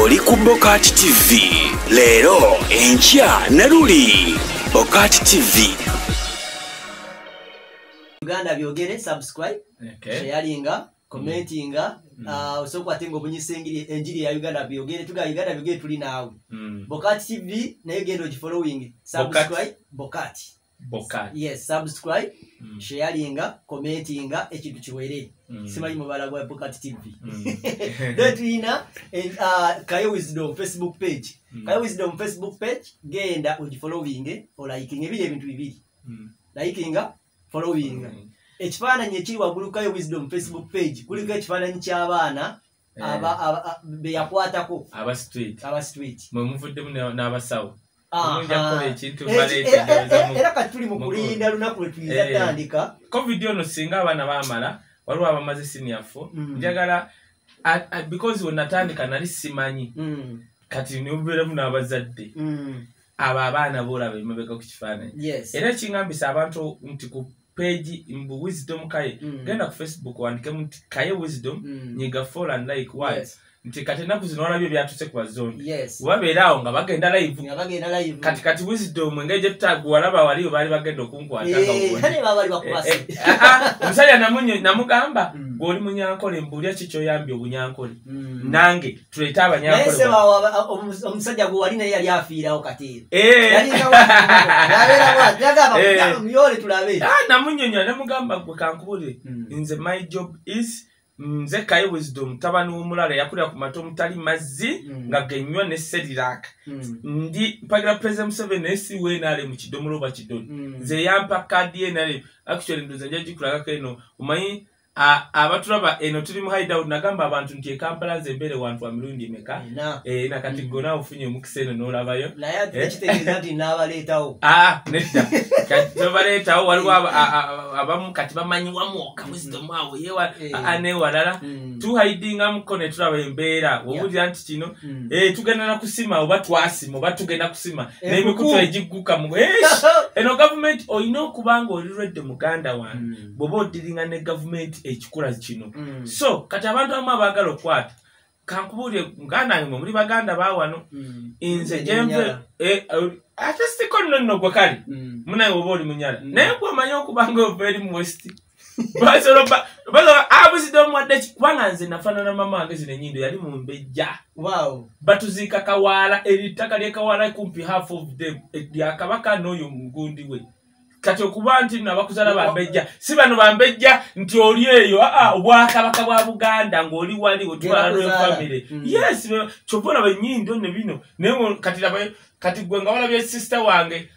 Oli ku Bokati TV leero, enkya ne luli. Bokati TV. Uganda Byogere, subscribe, sharinga, commentinga, osobola ate ng'obunyisa enjiri ya Uganda Byogere. Tuga Uganda Byogere, tuli naawe. Bokati TV naye genda ogifollowing, subscribe. Bokati. Bokati. Yes, subscribe, sharinga, commentinga, ekintu kiwere. Simanyi mubala gwa Bokati TV. Then tulina Kaye Wisdom Facebook page. Kaye Wisdom Facebook page, genda ogifollowing, olikinga, ebiri ebintu bibiri, likinga, following. Ekifaananyi ekiri waggulu, Kaye Wisdom Facebook page, kuliko ekifaananyi ky'abaana be yakwatako. Aba street. Aba street. Mwe muvuddemu n'abasawo. Aha. Mujja kukola ekintu baleeta endowooza Era kati tuli mu kulinda lunaku lwe tuyinza tandika. Covid ono singa abaana baamala, waliwo abamaze senior four. Njagala because we natandika nali simanyi. Kati nibubeeramu n'abazadde. Abo abaana boolaba emabega ku kifaananyi. Era ekingambisa abantu nti ku page mbu Wisdom Kaye, genda ku Facebook wandikemu nti Kaye Wisdom, nyiga follow and like. Why? Nti kati ennaku zino walabye byatuse ku bazondi. Babeera awo nga bagenda live. Nga bagenda live. Kati Wisdom engeri gye tutaguwalaba wali baali bagenda okunkwata nga wona. Kale baba bali bakubase. Omusajja namugamba, "Gw'oli munyankole, mbuulira ki kyoyambye obunyankole. Nange tuleete abanyankole." Naye se omusajja gwe wali naye yali afiirawo kati. Yalinga nabeera bw'ati, yagamba, "Muyole tulabe." Ah, namunyonyola namugamba, "Gwe kankubuulire, nze my job is, nze Kaye Wisdom, mutabani w'omulala yakulira ku mata omutali mazzi nga genywa ne Cerelac. Ndi mpagira President Museveni, naye si WNRM mu kidomola oba kidoni. Nze yampa kaadi ye NRM. Actually ndoza nja gikulagako eno. Omanyi abatulaba eno tuli mu hideout. Nagamba abantu nti e Kampala nze mbeere wantu wa mirundi emeka?" Ena. Eh, na kati gwe naawe ofunye omukisa eno n'olabayo. Naye ate tekitegeeza nti naabaleetawo. Ah, nedda, kati tobaleetawo. Waliwo abamu kati bamanyi wamwoka Wisdom awo yewa newalala. Tuhidingamuko ne tulaba embeera. Wowulira nti kino tugenda na kusima oba twasima oba tugenda kusima n'emikutu egigguka mu eno gavumenti. Olina okuba nga oli ready, muganda wange, bw'oba odiringa ne gavumenti ekikula kino. So kati abantu abamu abaagala okukwata, kankubuulire muganda wange, mwe muli baganda baawano. Nze gyenve ate siko nno nno gwe kale munaye oba oli munyala, naye gwe omanyi okuba nga ova eri mu west abuzidde omuwadde ki? Kubanga nze nafaanana mama wange, zino enyindo yali mu mbejja. Batuziika Kawaala, erittaka lyekawaala kumpi half of them lya kabaka n'oyo mugundi we. Kati okuba nti nno abakuzaala bambejja, si bano bambejja nti oli eyo, aa, obwakabaka bwa Buganda ng'oli wali wetwala Genda royal kuzaala. family. Yes, kyova olaba ennyindo ne bino. Naye kati laba kati gwe nga walabye sister wange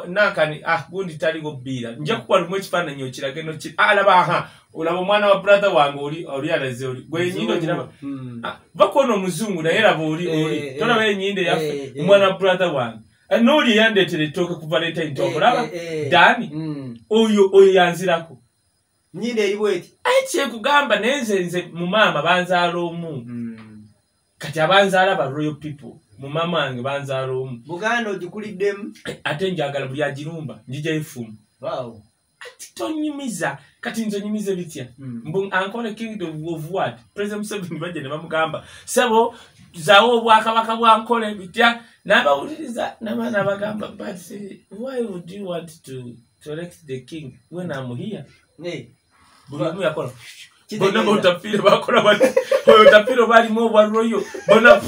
nankani, ah, gundi taliko bbiira, nja kukuwa lumu ekifaananyi okirage noki. Ah, laba, aha, olaba omwana wa brother wange oli oli alaze oli gwe ennyindo ogiraba. Ah, va kuona omuzungu, naye laba oli oli tolaba ennyindo eyaffe? Omwana wa brother wange. N'oli eyandeetera ettooke ku Valentine, tomulaba? Dani. Oyo yanzirako. Nyindo eri bweti. Aye kyekugamba, naye nze mu maama banzaala omu. Kati abanzaala ba royal people, mu maama wange banzaala omu. Buganda ogikuliddemu. Ate njagala buli agirumba njija efumu. Ati tonyumiza, kati nze onyumize bitya? Mbu Ankole kingdom of what? President Museveni bajja ne bamugamba, "Sebo, zaawo obwakabaka bwa Nkole," bitya, n'abawuliriza n'abaana bagamba, "But why would you want to elect the king when I'm here?" Buli omu yakola, bonna botafiire bakola bati, oyo tafiire oba alimu obwa royal, bonna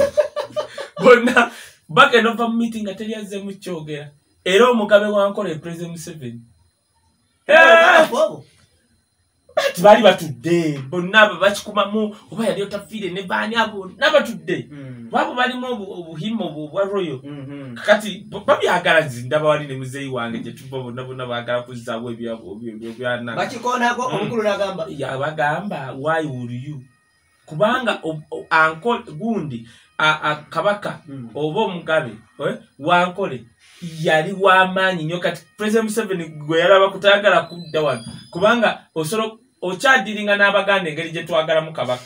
bonna bagenda ova mu meeting nga teri azzeemu kyogera. Era omugabe wa Nkole President Museveni. Abo. Bati baali batudde bonna abo bakikumamu, oba yali otafiire ne baani, abo bonna batudde babo balimu obuhima obwo obwa royal. Kati babyagala. Nze ndaba wali ne muzeeyi wange gye tuva, bonna bonna baagala kuzzaawo ebyana. Bakikoonako. Omukulu n'agamba. Yabagamba, "Why would you?" Kubanga ankole gundi kabaka oba omugabe wankole yali w'amaanyi nnyo. Kati President Museveni gwe yalaba kutayagala kudda wano, kubanga osobola okyadiringa n'Abaganda engeri gye twagalamu kabaka.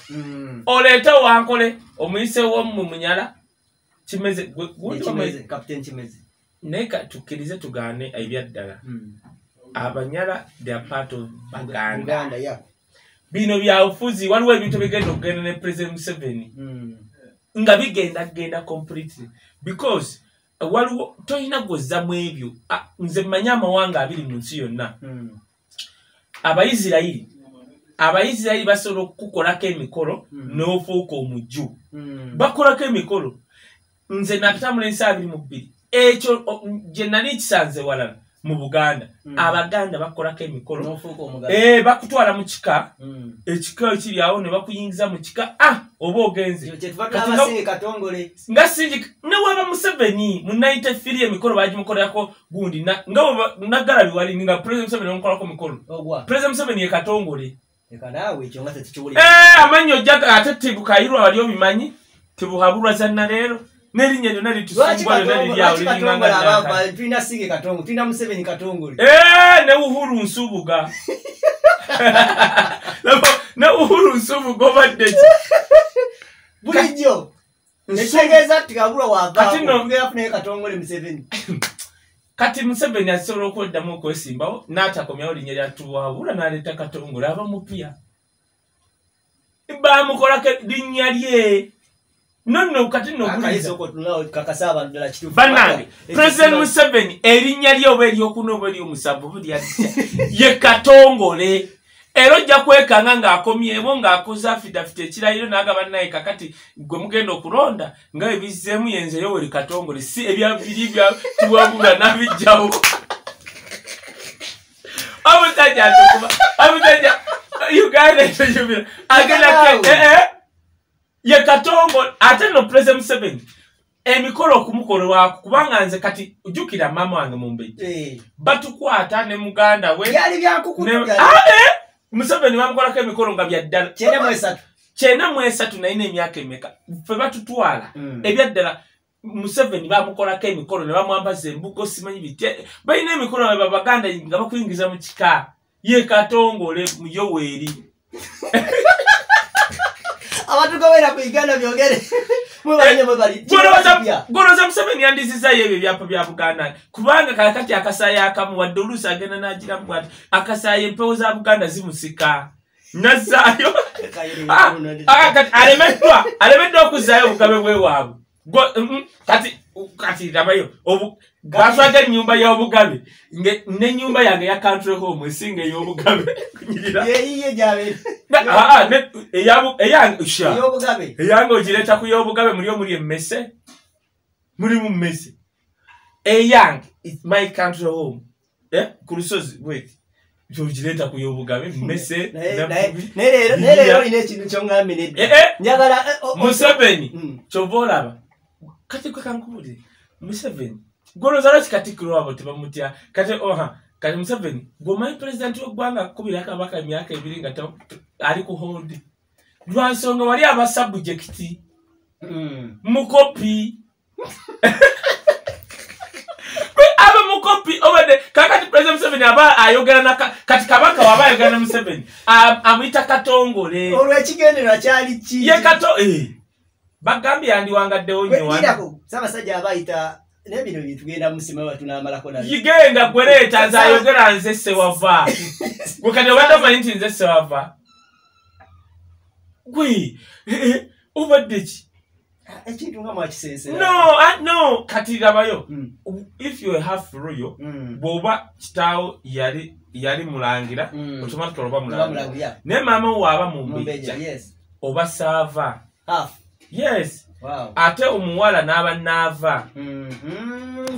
Oleete wankole omuyisewo mu munyala Kimeze gundi. Kimeze, Captain Kimeze. Naye tukkirize tugaane, ebyaddala Abanyala, they are part of Baganda. Buganda, yeah. Bino byabufuzi, waliwo ebintu ebigenda okugenda ne President Museveni. Nga bigenda genda completely because waliwo toyina gwozza mu ebyo. Nze mmanyi amawanga abiri mu nsi yonna. Abayisirayiri basobola okukukolako emikolo n'ofuuka omujju. Bakolako emikolo. Nze nakatambula ensi 22. Ekyo gye nali kisanze walala mu Buganda. Abaganda bakolako emikolo. Bakutwala mu kika. Ekika ekiri awo ne bakuyingiza mu kika. Oba ogenze. Nga singi ne waba Museveni mu 93 emikolo bagimukolerako gundi nga Nagalabi wali nga President Museveni bamukolako mikolo. President Museveni ye Katongole. Amanyi ojja ate tibukayirwa wali obimanyi tibuhabulwa zanna leero. N'erinnya lyonna litusumbwa lyonna liri awo liringanga. Tulina Singe Katongole, tulina Museveni Katongole. Ne Uhuru Nsubuga. Ne Uhuru Nsubuga obadde ki? Bulijjo. Ekitegeeza tikabulwa wava. Tugenda kufunayo Katongole Museveni. Kati Museveni asobola okweddamu okwesimbawo n'atakomyawo linnya lya Tuwabula n'aleeta Katongole aba mupya. Bamukolako linnya lye. No, kati no bannange President Museveni erinnya lye oba eryokuna oba ery'omusanvu oba eryadda ye Katongole. Era ojja kwekanga ng'akomyewo ng'akoze affidavit ekirayiro n'agamba naye kakati gwe mugenda okulonda nga ebizzeemu yenze Yoweri Katongole si ebya biri bya Tuwabula n'abijjawo. Omusajja atukuba omusajja Uganda ekyo agenda ye Katongole. Ate no President Museveni emikolo okumukolwako kubanga nze kati ojjukira maama wange Mumbejja batukwata ne muganda we byali byankukutu. Museveni bamukolako emikolo nga bya ddala 93 nalina emyaka emeka ffe batutwala ebyaddala. Museveni bamukolako emikolo ne bamwambaza embugo simanyi bitya balina emikolo Abaganda nga bakuyingiza mu kika. Ye Katongole mu Yoweri. Abantu gawera ku Uganda byogere. Mwebale mwebale. Goloza Museveni yandizizaayo ebyo ebyapa bya Buganda kubanga kakati akasaayi akamu wadde oluusi agenda n'agiramu bw'ati akasaayi empewo za Buganda zimusika nazzaayo. Alemeddwa okuzzaayo obugabe bwewaabwe. Kati labayo batwaga ennyumba y'obugabe n'ennyumba yange ya country home esinga ey'obugabe. Eyange ogireeta ku y'obugabe muli omuli emmese mulimu mmese. Eyange my country home ku lusozi wait ogireeta ku y'obugabe mmese. Naye leero olina ekintu ky'oŋŋambye nedda. Njagala Museveni ky'ova olaba kati gwe kankubuulire Museveni gw'olowooza lwaki Katikkiro waabwe tebamutya? Kati kati Museveni gw'omanyi pulezidenti w'eggwanga akukubira Kabaka emyaka 2 nga ali ku hold lwa nsonga wali aba subject mukopi. Aba mukopi obadde kakati President Museveni aba ayogera na kati Kabaka waba ayogera na Museveni amuyita Katongole. Olwo ekigendererwa kyali ki? Ye bagambye yandiwangaddewo nnyo wano. Ssaabasajja abayita n'ebino bitugenda musima batunaamalako nabyo. Yigenda gwe leeta nze ayogera nze Ssewava. Gwe kati obadde omanyi nti nze Ssewava. Gwe obadde ki? Ekintu nga mwakisensera. No kati labayo. If you have royal bw'oba kitaawo yali mulangira automatically oba mulangira. Naye maama wo aba Mumbejja oba Saava. Yes. Wow. Ate omuwala n'aba Naava.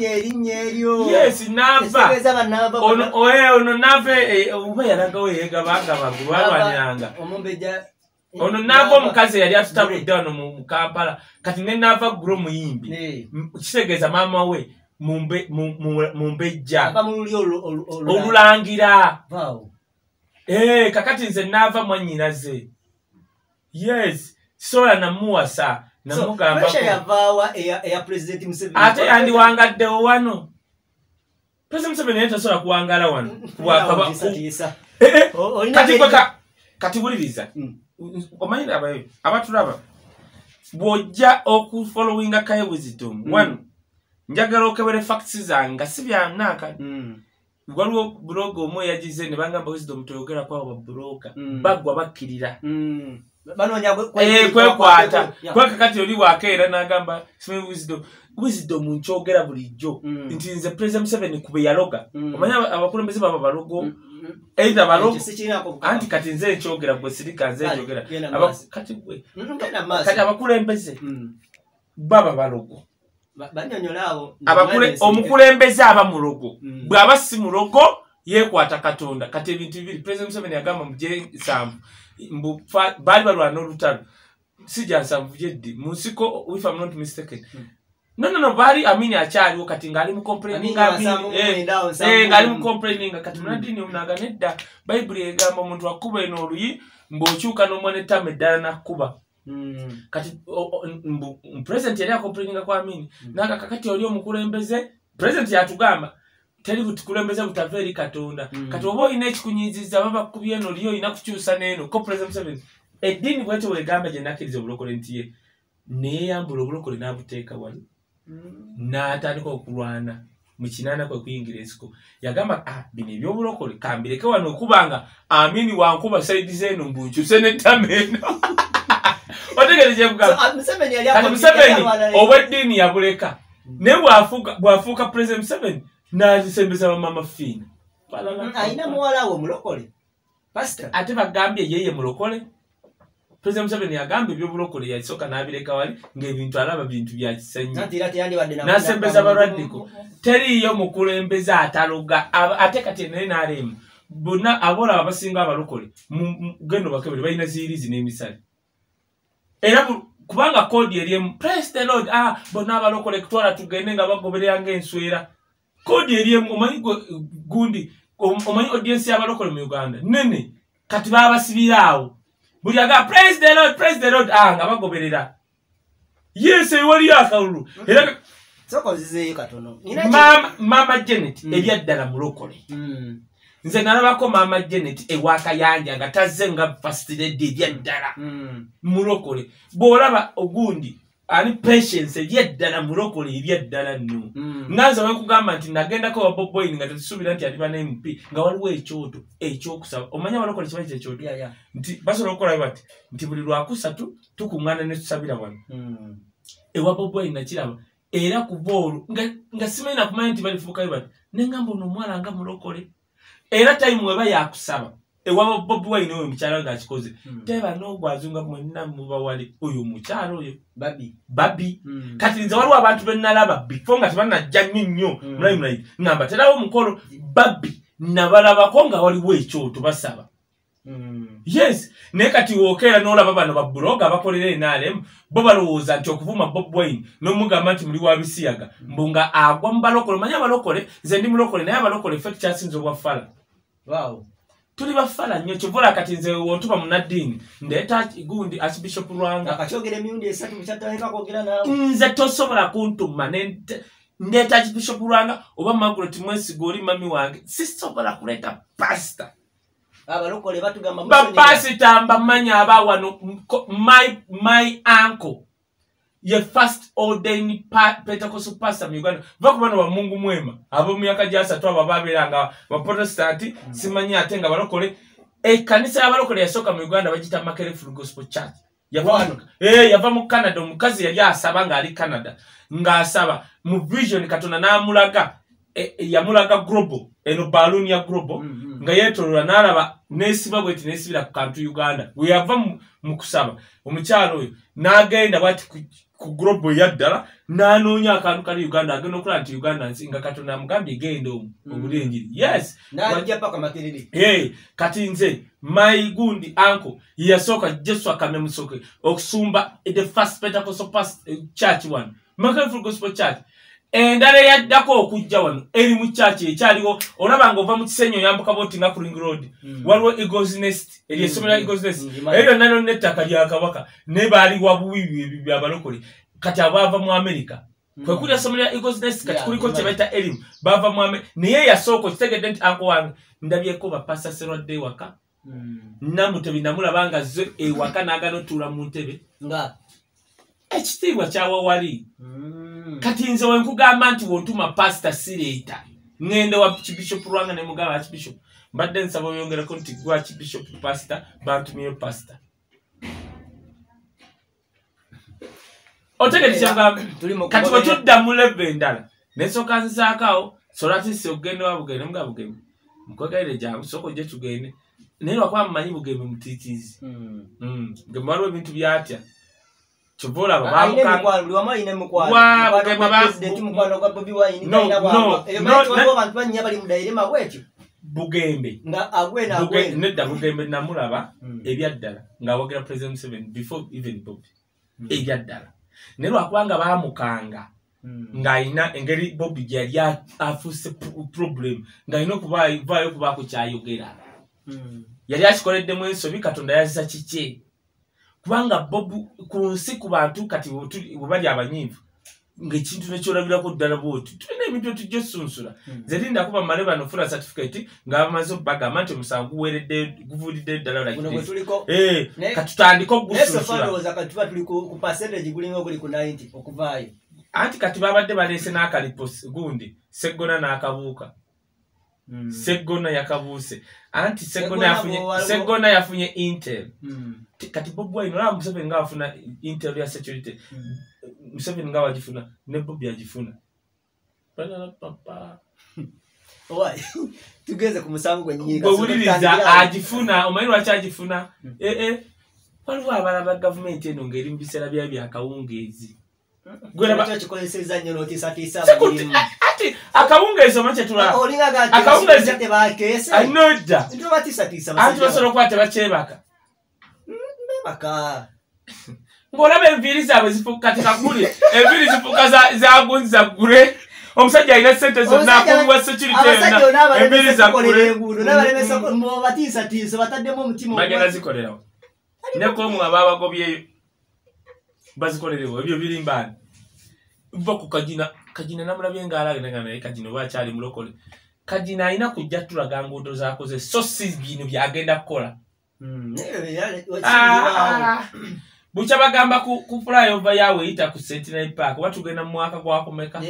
Erinnya eryo. Yes, Naava. Ono Naava oba yalagawo yeegabanga balwaniranga. Ono Naava omukazi yali atutabudde wano mu Kampala. Kati ne Naava Gro muyimbi. Kitegeeza maama we Mumbejja. Olulangira. Kakati nze Naava mwannyinaze. Yes. Sola namuwasa namugamba ate yandiwangaddewo wano. President Museveni naye tasobola kuwangala wano. Kati wuliriza omanyi abayo abatulaba bw'ojja okufollowinga Kaye Wisdom wano njagala okebere facts zange nga si byannaaka. Waliwo blog omu eyagize ne bangamba Wisdom toyogera kwabo babuloga baggwa bakkirira. Banoonya kwekwata. Kweka kati oli wakeera n'agamba simanyi wisdom nkyogera bulijjo nti nze President Museveni kube yaloga. Omanyi abakulembeze baba balogo, either balogo anti kati nze nkyogera gwe sirika nze nkyogera kati gwe kati abakulembeze baba balogo. Omukulembeze aba mulogo, bw'aba si mulogo yeekwata Katonda. Kati ebintu bibiri President Museveni yagamba mu gye-nsanvu mbu baali balwana olutalo si gya nsanvu gyeddi mu nsiko, if I'm not mistaken. No, baali Amini akyaliwo kati ng'ali mu complaining, ng'ali mu complaining. Kati munaddiini omunaga nedda, Bayibuli egamba omuntu akuba eno oluyi mbw'okyuka n'omwana ettama eddala n'akkuba. Kati President yali acomplaininga ku Amini naga kakati oli omukulembeze. President yatugamba teri butukulembeze butava eri Katonda. Kati oba olina ekikunyiizizza baba bakukubye eno oli olina kukyusa n'eno. Ko President Museveni eddiini bwetyo bwegamba gye nakkiriza obulokole nti ye neeyambula obulokole n'abuteeka wali n'atandika okulwana mu kinaana kwe kuyingira ensiko. Yagamba bino ebyobulokole kambireke wano okubanga Amini wankuba saidi z'eno mbu nkyuse n'ettama eno. Otegeere kyekugamba. Kati Museveni obweddiini yabuleka naye bw'afuuka President Museveni n'azisembeza bamama Fiina. Alina muwala we mulokole pastor, ate bagambye yeye mulokole. President Museveni yagambye ebyobulokole yasooka n'abireka wali ng'ebintu alaba bintu bya kisenyi n'asembeza balwaddeko. Teriiyo mukulembeze ataloga. Ate kati naye n'alema bonna abolaba abasinga abalokole genda obakebere balina ziyirizi n'emisale. Era kubanga koodi eri emu, praise the Lord, bonna abalokole kutwala tugende nga bagoberera ng'enswera. Koodi eri emu, omanyi gundi, omanyi audience y'abalokole mu Uganda nene, kati babasibira awo. Buli aga praise the Lord, praise the Lord, nga bagoberera. Yes, waliyo akalulu. Era soko nzizeeyo katono. Mama Janet ebyaddala mulokole. Nze nalabako Mama Janet ewa Kayanja nga tazze nga first lady ebyaddala mulokole. Bw'olaba ogundi ani Patience ebyaddala mulokole ebyaddala nno. Nga nze wekugamba nti nagendako wa Bobi Wine nga tetusuubira nti aliba ne MP nga waliwo ekyoto ekyokusaba. Omanyi abalokole kimanyi kyekyoto? Nti basobola okukola bati nti buli lwakusatu tukuŋŋaana ne tusabira wano. Ewa Bobi Wine nakiraba era kuva olwo nga simanyi nakumanya nti balifuukayo bati ne ngamba ono omuwala nga mulokole. Era time weba yakusaba ewa Bobi Wine oyo mukyala ng'akikoze teba n'ogwazunga mwenna muba wali oyo mukyala oyo babi. Kati nze waliwo abantu be nalaba before nga tebannajja nnyo nnyo mulayi ngamba terawo omukolo babi nabalabako nga waliwo ekyoto basaba. Yes, naye kati wookeera n'olaba bano babuloga abakolera NRM bo balowooza nti okuvuma Bobi Wine n'omugamba nti muli wa bisiyaga mbu nga agwa mu balokole. Omanyi abalokole, nze ndi mulokole naye abalokole ffe tukyasinza obwafala. Tuli bafala nnyo. Kyova kati nze wontuba munnaddiini ndeeta gundi Archbishop Lwanga. Akakyogera emirundi esatu kyatandika kwogera naawe. Nze tosobola kuntuma ndeeta Archbishop Lwanga oba Margaret Mwesiga oli mami wange, sisobola kuleeta pastor. Abalokole batugamba bapasita mbamanyi aba wano. My uncle ye first ordained Pentecostal pastor mu Uganda. Va ku bano ba Mungu mwema ab'omu myaka gy'asatu abo babeeranga Baprotestant simanyi ate nga balokole. Ekkanisa y'abalokole yasooka mu Uganda bagiyita Makerere Full Gospel Church. Yava mu Canada. Omukazi yali asaba ng'ali Canada ng'asaba mu vision Katonda n'amulaga yamulaga global eno balloon ya global nga yeetoloola n'alaba n'esiba bweti n'esibira ku kantu Uganda. Bwe yava mu kusaba omukyalo oyo n'agenda bwati ku global eyaddala n'anoonya akantu kali Uganda, agenda okulaba nti Uganda nsi nga Katonda amugambye genda omwo obuli enjiri. Yes, n'ajja paka Makerere. Kati nze my gundi uncle yasooka Jesu Akamya Musoke okusumba the first Pentecostal church one, Makerere Full Gospel Church. Endala eyaddako okujja wano eri mu church ekyaliwo olaba ng'ova mu Kisenyi oyambuka bw'oti nga ku Ring Road waliwo Eagles Nest, eryo essomero lya Eagles Nest eryo lyonna lyonna ettaka lya Kabaka naye baaliwa bubi byabalokole. Kati abaava mu America kwe kuli essomero lya Eagles Nest kati kuliko kye bayita Elim baava mu America. Naye yasooka okitegedde nti uncle wange ndabyeko bapasita Serwadde ewaka Namutebi namulaba nga azze ewaka n'agaana otuula mu ntebe nga ekitiibwa kyawa wali. Kati nze wenkugamba nti wontuma pastor sireeta ngende wa Archbishop Lwanga ne mugamba Archbishop mbadde nsaba oyongereko nti gwe Archbishop pastor bantumyeyo pastor. Otegedde kyangamba kati bwe tudda mu level endala nesooka nzisaakaawo solatisi okugenda wa Bugembe nga Bugembe mukwegaire jangu sooka ojje tugende naye lwakuba mumanyi Bugembe mutiitiizi. Bugembe waliwo ebintu byatya kyova olaba Bugembe nedda Bugembe namulaba ebyaddala ng'awagira President Museveni before even Bobi ebyaddala naye lwakubanga baamukanga ng'alina engeri Bobi gye yali afuuse problem ng'alina okuvaayo okubaako kyayogera. Yali akikoleddemu ensobi Katonda yazisa kikye kubanga Bobi ku nsi ku bantu kati bwe bali abanyiivu ng'ekintu nekyolabirako ddala bwoti tulina ebintu etujja osunsula. Nze linda kuba mmale bano funa certificate nga bamaze okubagamba nti omusango guweredde guvulidde ddala katutandike okugusunsula. Anti kati babadde baleese n'akalipo gundi Seggona n'akabuuka. Seggona yakabuuse anti Seggona yafunye intel. Kati Bobi Wine olaba Museveni nga afuna intel ya security. Museveni nga wagifuna ne Bobi agifuna. Tugeze ku musango gwennyini. Bw'owuliriza agifuna omanyi lwaki agifuna? Waliwo abalaba gavumenti eno ng'eri mu biseera byayo byakawungeezi. Ati akawungeezi omanyi kyetulaba akawungeezi anodda anti basobola okuba tebakyebaka ng'olaba enviiri zaabwe zifuuka tekakuli enviiri zifuuka zagunzi za gure. Omusajja alina ssente zonna akuwa security yonna enviiri za gure bagenda zikolerawo nekomu ababagobyeyo bazikolerewo ebyo birimbaani va ku Kagina. Kagina namulabye ng'alage naye Kagina oba akyali mulokole. Kagina alina kujja tulaga nguudo z'akoze so si bino by'agenda kukola. Bukya bagamba ku flyover yawe eyita ku Centenary Park oba tugenda mu mwaka gwakumeka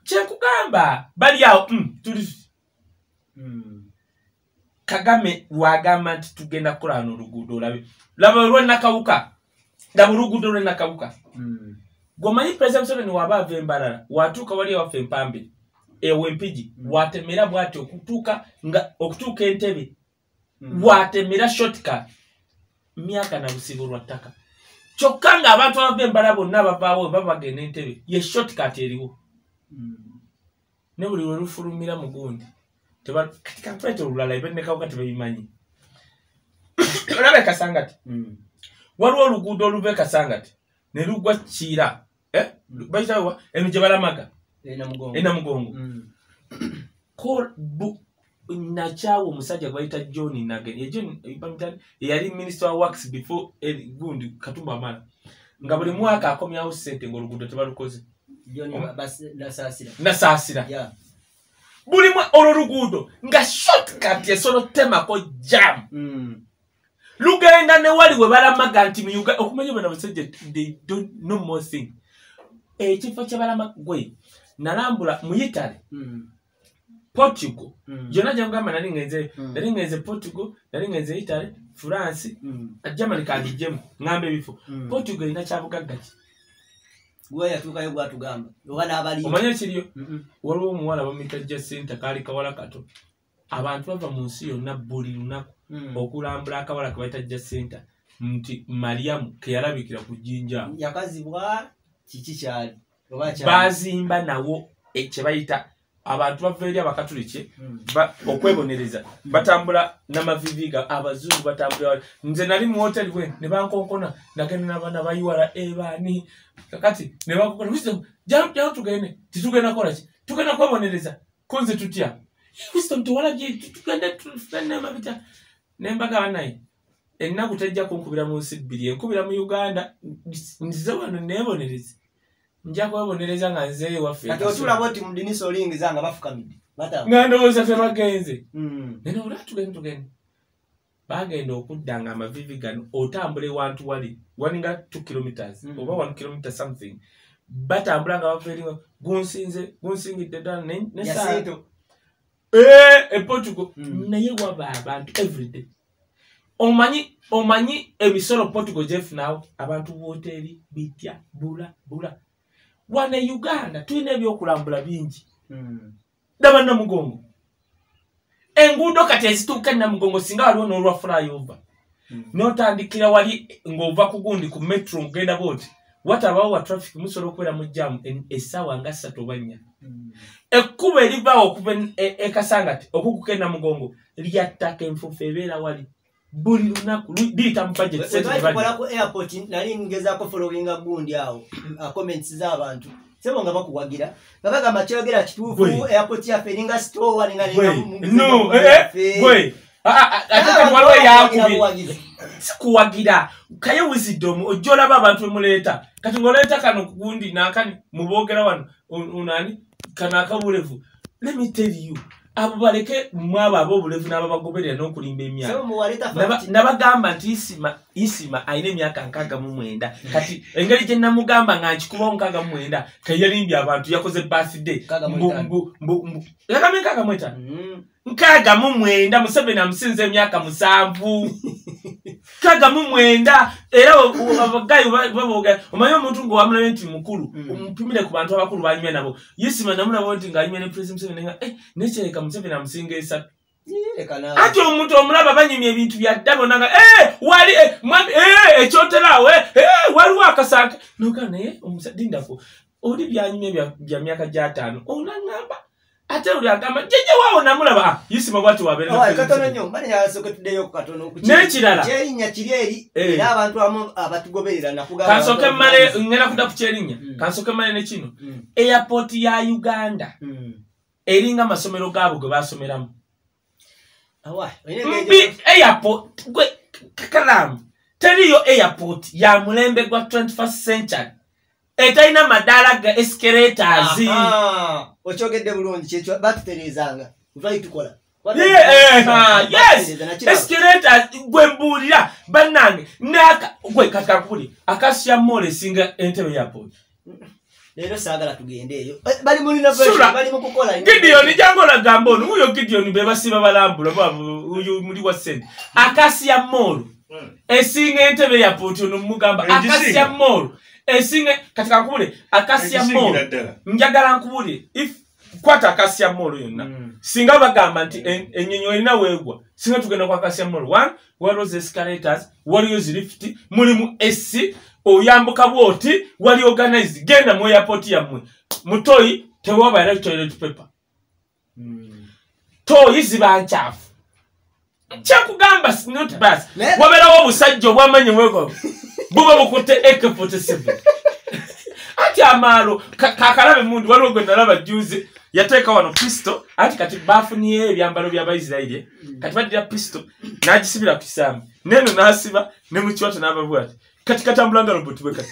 kyenkugamba bali awo tuli Kagame wagamba nti tugenda kukola wano oluguudo olabe laba olwa Nakawuka laba oluguudo lw'e Nakawuka. Gwomanyi President Museveni waba ava Embalala watuuka wali ewaffe Empambe ewo Empigi watemera bw'ati okutuuka nga okutuuka Entebbe watemera shortcut myaka na busibo lwa ttaka kyokka ng'abantu abava Embalala bonna bavaawo baba bagenda Entebbe ye shortcut eriwo ne buli lwe lufulumira mu gundi kati kankuleete olulala eb'e Nakawuka tebabimanyi. Olaba e Kasangati waliwo oluguudo oluva e Kasangati ne lugwa Kiira bayitawa eno gye balamaga Enamugongo. Nakyawa omusajja gwe bayita John Nageni eyali minister wa works before gundi Katumba Wamala nga buli mwaka akomyawo ssente ng'oluguudo tebalukoze. Nasaasira buli olwo luguudo nga shortcut esobola okutemako jam lugenda ne wali we balamaga nti mu Uganda okumanya bano abasajja they don't know more thing. Ekifo kye balamaga gwe nalambula mu Italy Portugal gyonna gye ngamba nali ngenze Portugal nali ngenze Italy France Germany kandigyemu ngamba ebifo. Portugal erina kyabugagga ki yatuukayo gwatugamba oba n'abali omanyi ekiriyo waliwo omuwala bamuyita Jacinta kaali kawala kato abantu bava mu nsi yonna buli lunaku okulambula akawala ke bayita Jacinta nti Mariamu ke yalabikira ku jjinja yakazibwa kiki kyali bazimba nawo kye bayita abantu bava eri abakatuliki okwebonereza batambula n'amavivi abazungu batambula. Nze nali mu hoteli bwe ne bankonkona nagenda n'abaana bayiwala ebaani kakati ne bankonkona Wisdom jangu tugende titugenda kukola ki tugenda kwebonereza konze tutya Wisdom tewalabye tugende tunemabita ne mbagamba naye ennaku tejja kunkubira mu nsi bbiri enkubira mu Uganda nzize wano neebonereze nja kwebonereza nga nzeeyo waffe. Kati otulaba oti mu ddinisa olingiza nga bafukamidde nga ndowooza tebagenze naye olaba tugende bagenda okudda nga amavivi gano otambula ewantu wali waninga 2 kilometers oba 1 kilometer something batambula nga bava eri gunsinze gunsingidde ddala ne e Portugal naye waba abantu everyday. Omanyi emisolo Portugal jefunawo abantu woteri bitya bula bula. Wane Uganda tulina ebyokulambula bingi. Daba Namugongo. Enguudo kati ezituuka Namugongo singa waliwo n'olwa flyover. N'otandikira wali ng'ova ku gundi ku metro ngenda bwoti. Watabawo wa traffic musobola okubeera mu jam essaawa nga 3 oba 4. Ekkubo erivaawo okuva e Kasangati okukuka e Namugongo lya ttaka enfuufu ebeera wali buli lunaku liyita mu budget. Tukola ku airport nali ngezaako followinga gundi awo comments z'abantu sebo nga bakuwagira nga bagamba kyogera kituufu airport yaffe eringa store ninga no gwe ate kati waliwo yakubye sikuwagira Kaye Wisdom ojja olaba abantu bemuleeta kati ng'oleeta kano gundi naakani muboogera wano onani kano akabulevu. Let me tell you, abo baleke mwabo ab'obulevu n'ababagoberera n'okulimba emyaka. Nabagamba nti Isima alina emyaka 69. Kati engeri gye namugamba nga nkikubawo 69 keyalimbye abantu yakoze birthday yagambye 65 69 Museveni amusinze emyaka 7 69. Era abagayi baboga omanyi omuntu ng'owamulabye nti mukulu omupimire ku bantu abakulu banyumya nabo. Isima namulaba nti ng'anyumya ne President Museveni nga nekyereka Museveni amusinga 3. Ati omuntu omulaba banyumya ebintu bya dda bonna nga wali mwami ekyoteraawo waliwo akasanka noga naye omusadindako oli byanyumya bya myaka 5 onaŋŋamba ate oli agamba jjajja waawo namulaba Isima bw'ati wabeera katono nnyo mbale yasooka tuddeyo katono n'ekirala kyerinnya kiri eri era abantu abamu abatugoberera nakugamba kansooke mmale ngenda kudda ku kyerinnya kansooke mmale ne kino. Airport ya Uganda eringa amasomero gaabwe ge baasomeramu. Mbi airport gwe kakalamu teriyo airport ya mulembe gwa 21st century etalina madaala ga escalators. Okyogedde bulungi kyekyo batutereezanga twali tukola. Yes, escalators gwe mbuulira bannange gwe kati kankubulire Acacia Mall esinga Entebbe airport. Leero saagala tugende eyo bali mu renovation bali mu kukola. Gideon jangu olagamba ono wuuyo Gideon be basiba balambula oyo muli wa ssente. Acacia Mall esinga Entebbe airport ono mugamba Acacia Mall esinga kati kankubulire Acacia Mall njagala nkubulire if kwata Acacia Mall yonna singa bagamba nti ennyonyi erina weegwa singa tugenda ku Acacia Mall 1 waliwo escalators waliyo lift mulimu AC oyambuka bwoti wali organized genda mu airport yammwe mutoyi tewabaera toilet paper toyi ziba nkyafu kyakugamba not bus wabeerawo obusajja obwamanyi mwego buba bukutte AK47 ati amaalo kakalabe mundu waliwo gwe nalaba juzi yateeka wano pistol ati kati bafunye ebyambalo by'Abayisirayiri kati baddira pistol n'agisibira ku kisambi neno n'asiba ne mu kiwato n'ababwa ati kati katambula nga robot bwe kati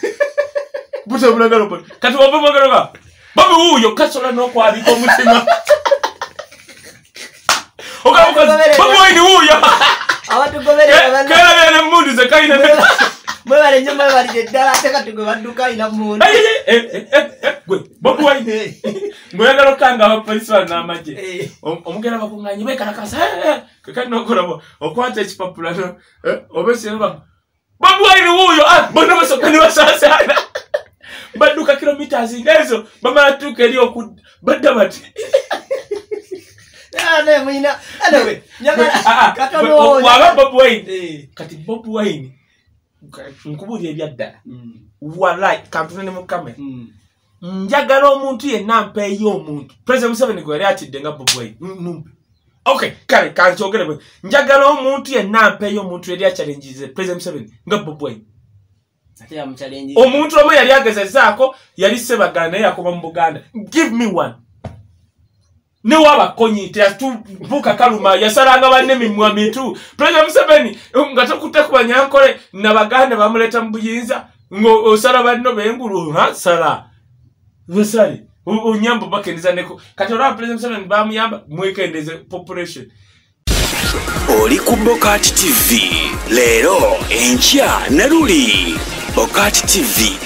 butambula nga robot kati wava mwagala babi wuuyo kasobola n'okwabika omutima Bobi Wine wuuyo abatugoberera kalabira n'emmundu ze kalina mwebale nnyo mwebalire ddala ate kati gwe badduka alina mmundu gwe Bobi Wine ng'oyagala okukanga abapoliisi bano n'amagye omugenda bakuŋŋaanye beekalakasa kekalina okolabo okwata ekipapula oba ekintu Bobi Wine wuuyo bonna basooka ne basaasaana badduka kilometers ng'ezo bamala tuuka eri badda bati waba Bobi Wine kati Bobi Wine nkubuulira ebyaddala walai kantunene mu kamera njagala omuntu yenna mpeeyo omuntu President Museveni gwe yali atidde nga Bobi Wine mumpe okay kale kankyogere bwe njagala omuntu yenna mpeeyo omuntu yali achallengize President Museveni nga Bobi Wine. Omuntu omu yali agezezaako yali Ssebagala naye yakoba mu Buganda. Give me one. Ne wabakonyi teyatubuuka kaluma yasalanga banne mimwa mitu. President Museveni nga tokutte ku Banyankole n'Abaganda bamuleeta mu buyinza ng'osala banno b'engulu sala basale onyamba bakendeza neko kati olaba President Museveni bamuyamba mwekendeze population. Oli ku Bokati TV leero enkya ne luli. Bokati TV.